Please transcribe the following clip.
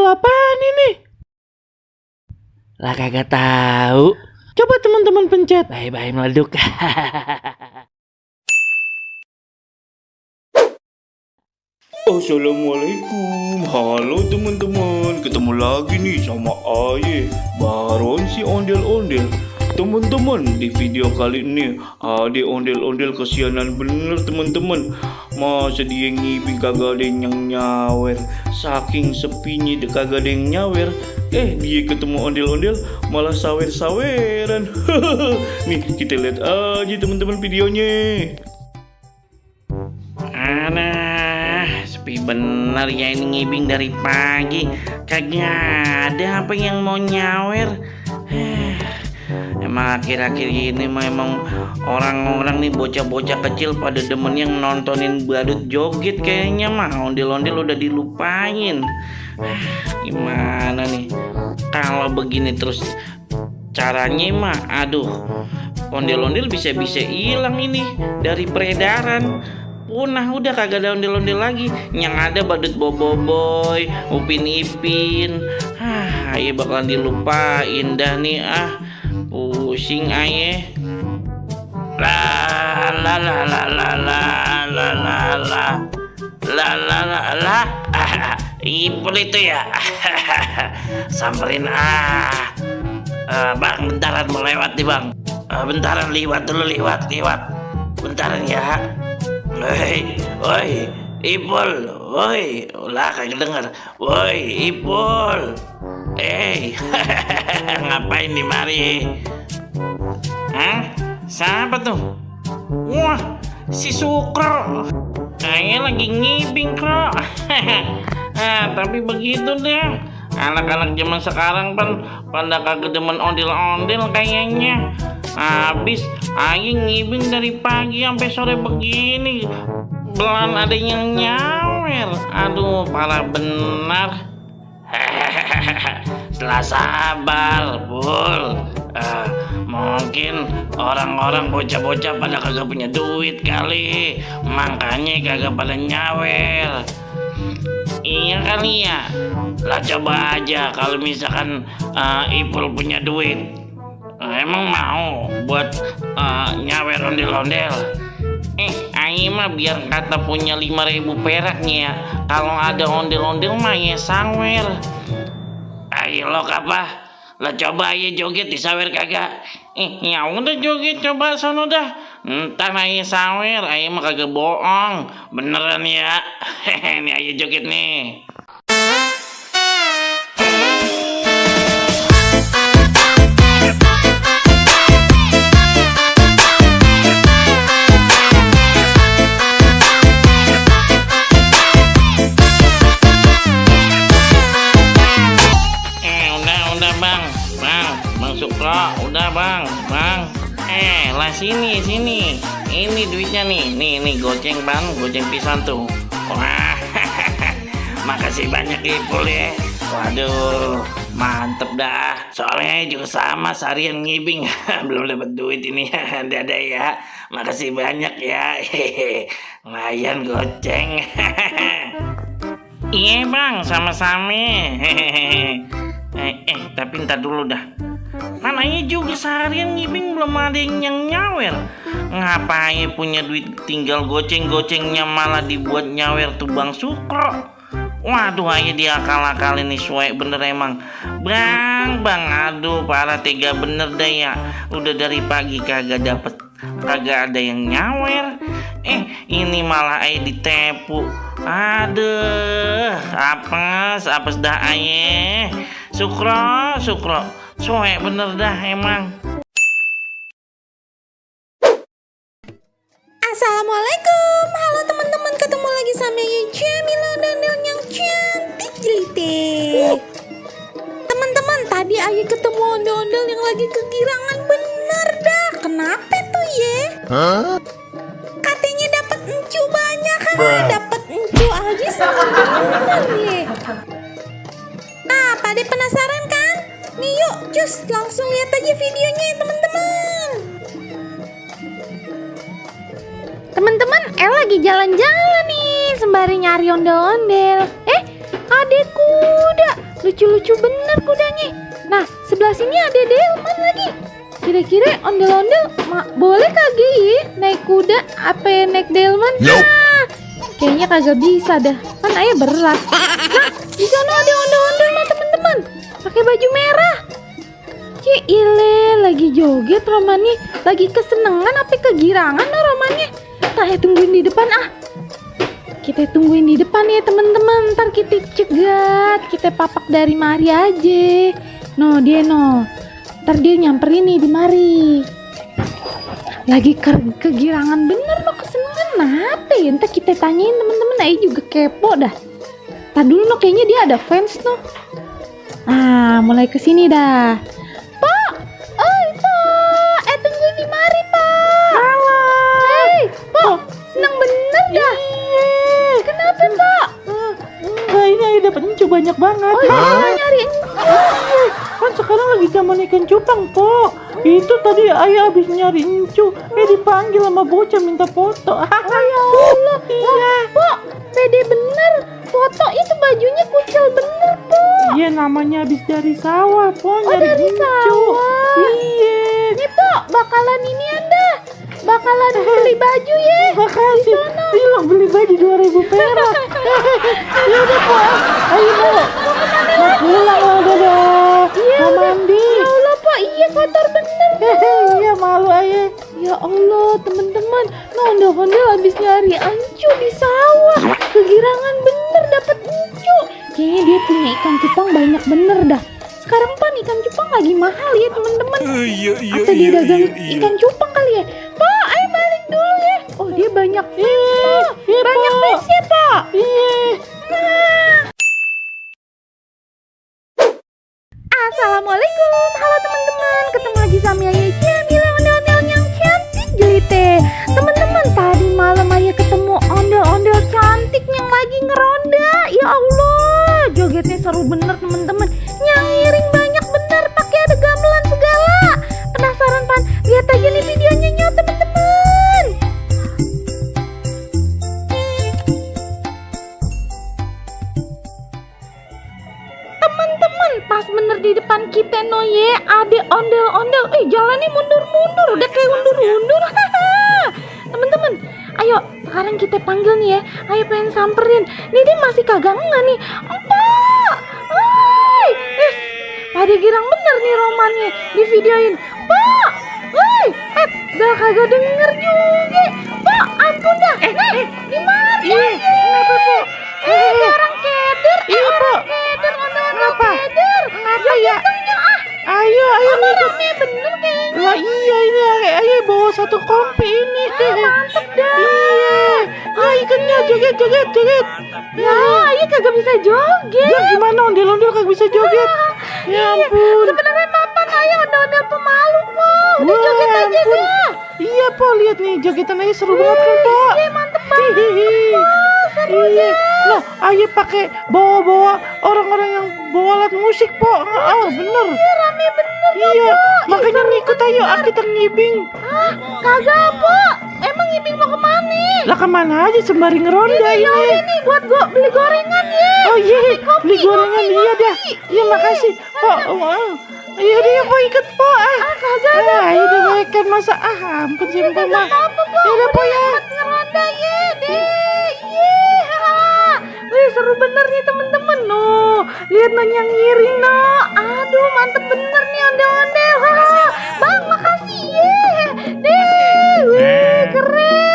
ondel-ondel apaan ini? Lah kagak tahu. Coba teman-teman pencet. Bye-bye meleduk. Assalamualaikum, halo teman-teman. Ketemu lagi nih sama Aye, Baron si ondel-ondel. Teman-teman, di video kali ini ada ondel-ondel kesianan bener teman-teman. Masa dia ngibing kagak ada yang nyawer. Saking sepinya dia kagak ada yang nyawer. Dia ketemu ondel-ondel malah sawer-saweran. Nih kita lihat aja teman-teman videonya. Sepi bener ya ini ngibing dari pagi. Kagak ada apa yang mau nyawer. Emang akhir-akhir ini memang orang-orang nih bocah-bocah kecil pada demen yang nontonin badut joget. Kayaknya mah ondel-ondel udah dilupain. Gimana nih kalau begini terus caranya mah, aduh, ondel-ondel bisa-bisa hilang ini dari peredaran. Punah, udah kagak ada ondel-ondel lagi. Yang ada badut boboiboy, Upin Ipin. Aye bakalan dilupain dah nih. Pusing aye. La la la la la la la la la la la la la. Ipul itu ya. Samperin bang, bentaran mau lewat nih bang. Bentaran lewat dulu, lewat. Bentaran ya. Woi, Ipul, woi, ulah kagak denger, woi, Ipul, ngapain di mari? Siapa tuh? Wah, si Sukro, kayaknya lagi ngibing Kro. Tapi begitu deh, anak-anak zaman sekarang pada kagak demen ondel-ondel kayaknya. Habis Aye ngibing dari pagi sampai sore begini, belum ada yang nyawer. Aduh, parah benar. Setelah sabar, Bul. Mungkin orang-orang bocah-bocah pada kagak punya duit kali, makanya kagak pada nyawer. Iya kali ya. Lah coba aja kalau misalkan Ipul punya duit. Emang mau buat nyawer ondel-ondel? Aye mah biar kata punya 5.000 perak nih ya. Kalau ada ondel-ondel mah ya sawer. Ayo lo apa? Lah coba aye joget disawer kagak? Ya udah joget coba sono dah. Entar aye sawer, aye mah kagak bohong. Beneran ya. Nih aye joget nih. Bang Sukro, udah bang. Lah sini, ini duitnya nih, goceng bang, goceng pisan tuh. Wah, makasih banyak Ipul ya. Waduh, mantep dah. Soalnya juga sama seharian ngibing, belum dapat duit ini. Dadah ya, makasih banyak ya. Lumayan goceng. Iya bang, sama-sama. Tapi ntar dulu dah. Mananya juga seharian ngibing belum ada yang nyawer. Ngapain punya duit tinggal goceng-gocengnya malah dibuat nyawer tuh Bang Sukro. Waduh, aja dia akal-akalin nih suai bener emang. Bang, aduh parah tega bener dah ya. Udah dari pagi kagak ada yang nyawer. Ini malah aja ditepu. Aduh, apes dah aye. Sukro, soek bener dah emang. Assalamualaikum, halo teman-teman, ketemu lagi sama Jamila Dandel yang cantik jelite. Teman-teman, tadi Ayu ketemu ondel-ondel yang lagi kegirangan bener dah. Kenapa tuh ya? Katanya dapat encu banyak kan? Dapat encu aja sama ya. Pada penasaran kan? Nih yuk, cus langsung lihat aja videonya ya teman-teman. Teman-teman, lagi jalan-jalan nih sembari nyari ondel-ondel. Ada kuda sebelah sini ada delman lagi. Kira-kira ondel-ondel boleh kagak ya naik kuda apa naik delman? Nah, kayaknya kagak bisa dah. Kan ayah berat. Nah, di sana ada ondel-ondel mah teman-teman. Pakai baju merah. Cile lagi joget Romani. Lagi kesenangan apa kegirangan no Romani? Ntar tungguin di depan ah. Kita tungguin di depan ya teman-teman. Ntar kita cegat. Kita papak dari mari aja. No dia no. Ntar dia nyamperin nih di mari. Lagi kegirangan bener no, kesenangan apa ya? Ntar kita tanyain teman-teman. Ayah juga kepo dah. Ntar dulu no, kayaknya dia ada fans no. Nah mulai kesini dah. Pak, oi Pak, tunggu di mari Pak. Halo. Hei Pak, senang bener dah. Kenapa Pak? Ini ayah dapat encu banyak banget. Oh iya nyari. Kan sekarang lagi zaman ikan cupang, Po. Itu tadi ayah habis nyari encu, dipanggil sama bocah minta foto. Oh ya Allah. Iya. Pak, pede bener. Foto itu bajunya kucel bener, Po. Iya, namanya habis dari sawah, Po. Oh Nyari dari encu. sawah. Iya. Nih Pak, bakalan ini Anda. Bakalan beli baju ya. Makasih. Iya, beli baju 2.000 perak. Ya udah, Po. Ayo, Po. Mau pulang lah, dadah. Mau mandi. Ya Allah Pak, iya kotor bener. Iya, malu ayah. Ya Allah teman-teman, ondel-ondel habis nyari ancu di sawah. Kegirangan bener dapet ancu. Kayaknya dia punya ikan cupang banyak bener dah. Sekarang Pan ikan cupang lagi mahal ya teman-teman. Atau dia dagang ikan cupang kali ya. Pak, ayo balik dulu ya. Oh dia banyak fans Pak. Iya, Banyak Po. fans ya Pak. Iya. Assalamualaikum, halo teman-teman. Ketemu lagi sama Ayah Jamila, ondel-ondel yang cantik jelite. Teman-teman, tadi malam Ayah ketemu ondel-ondel cantik yang lagi ngeronda. Ya Allah, jogetnya seru bener teman-teman. Nyangiring banyak bener, pakai ada gamelan segala. Penasaran Pan? Lihat aja nih videonya nyot teman-teman. Teman-teman, pas bener di depan kita Noye ada ondel-ondel. Jalannya mundur-mundur, udah kayak undur-undur. Teman-teman, ayo sekarang kita panggil nih ya. Ayo pengen samperin. Nih dia masih kagak enggak nih. Pak, woi, pada girang bener nih romannya di videoin. Pak, woi, gak kagak denger juga. Pak, ampun dah. Di mana? Kenapa Po? Orang keder. Orang keder, ondel-ondel keder. Kenapa ya? Ayo Ini ikut. rame bener kayaknya. Lah iya ini ayah bawa satu kompi ini. Mantep dah. Iya. Ya ikannya joget. Ya, ayah kagak bisa joget. Ya gimana ondel-ondel kagak bisa joget? Ya ampun. Sebenarnya papan ayah ondel-ondel pemalu Po. Udah Wah, joget aja ampun. dah. Iya Po, lihat nih jogetan ayah seru banget kan Po. Iya mantep banget. Iya. Nah, ayah pakai bawa orang-orang yang bawa alat musik Po. Bener. Iya rame bener. Iya, makanya ngikut ayo kita ngibing. Kagak Po. Emang ngibing mau kemana? Lah kemana aja sembari ngeronda Ya udah ini. nih buat gua beli gorengan ya. Oh iya, beli gorengan iya dah. Iya makasih. Po, iya dia Po ikut Po. Kagak ada. Iya udah baik kan masa ampun sih Po mah. Ya udah Po ya. Ngeronda ya deh. Wih seru bener nih temen-temen. No, lihat no yang ngiring no. Aduh mantep bener nih ondel-ondel. Bang makasih ya. Deh, wih keren.